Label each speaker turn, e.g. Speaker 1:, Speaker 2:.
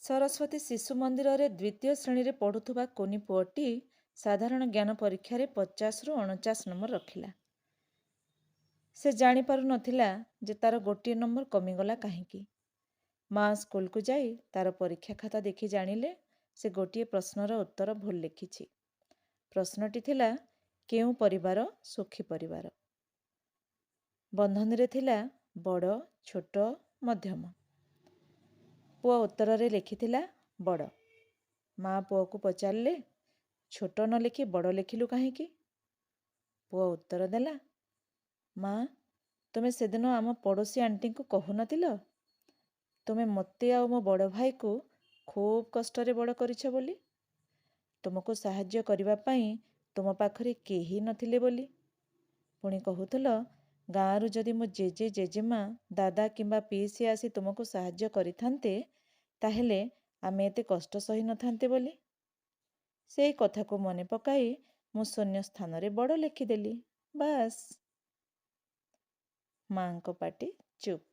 Speaker 1: ସରସ୍ୱତୀ ଶିଶୁ ମନ୍ଦିରରେ ଦ୍ୱିତୀୟ ଶ୍ରେଣୀରେ ପଢ଼ୁଥିବା କୁନି ପୁଅଟି ସାଧାରଣ ଜ୍ଞାନ ପରୀକ୍ଷାରେ 50ରୁ 49 ନମ୍ବର ରଖିଲା। ସେ ଜାଣିପାରୁ ନଥିଲା ଯେ ତାର ଗୋଟିଏ ନମ୍ବର କମିଗଲା କାହିଁକି। ମା ସ୍କୁଲକୁ ଯାଇ ତାର ପରୀକ୍ଷା ଖାତା ଦେଖି ଜାଣିଲେ ସେ ଗୋଟିଏ ପ୍ରଶ୍ନର ଉତ୍ତର ଭୁଲ ଲେଖିଛି। ପ୍ରଶ୍ନଟି ଥିଲା, କେଉଁ ପରିବାର ସୁଖୀ ପରିବାର? ବନ୍ଧନୀରେ ଥିଲା ବଡ଼, ଛୋଟ, ମଧ୍ୟମ। ପୁଅ ଉତ୍ତରରେ ଲେଖିଥିଲା ବଡ଼। ମା ପୁଅକୁ ପଚାରିଲେ, ଛୋଟ ନ ଲେଖି ବଡ଼ ଲେଖିଲୁ କାହିଁକି? ପୁଅ ଉତ୍ତର ଦେଲା, ମା, ତୁମେ ସେଦିନ ଆମ ପଡ଼ୋଶୀ ଆଣ୍ଟିଙ୍କୁ କହୁନଥିଲ, ତୁମେ ମୋତେ ଆଉ ମୋ ବଡ଼ ଭାଇକୁ ଖୁବ୍ କଷ୍ଟରେ ବଡ଼ କରିଛ ବୋଲି, ତୁମକୁ ସାହାଯ୍ୟ କରିବା ପାଇଁ ତୁମ ପାଖରେ କେହି ନଥିଲେ ବୋଲି। ପୁଣି କହୁଥିଲ, ଗାଁରୁ ଯଦି ମୋ ଜେଜେ, ଜେଜେମା, ଦାଦା କିମ୍ବା ପିଇସୀ ଆସି ତୁମକୁ ସାହାଯ୍ୟ କରିଥାନ୍ତେ, ତାହେଲେ ଆମେ ଏତେ କଷ୍ଟ ସହି ନଥାନ୍ତେ ବୋଲି। ସେଇ କଥାକୁ ମନେ ପକାଇ ମୁଁ ଶୂନ୍ୟ ସ୍ଥାନରେ ବଡ଼ ଲେଖିଦେଲି, ବାସ୍। ମାଙ୍କ ପାଟି ଚୁପ୍।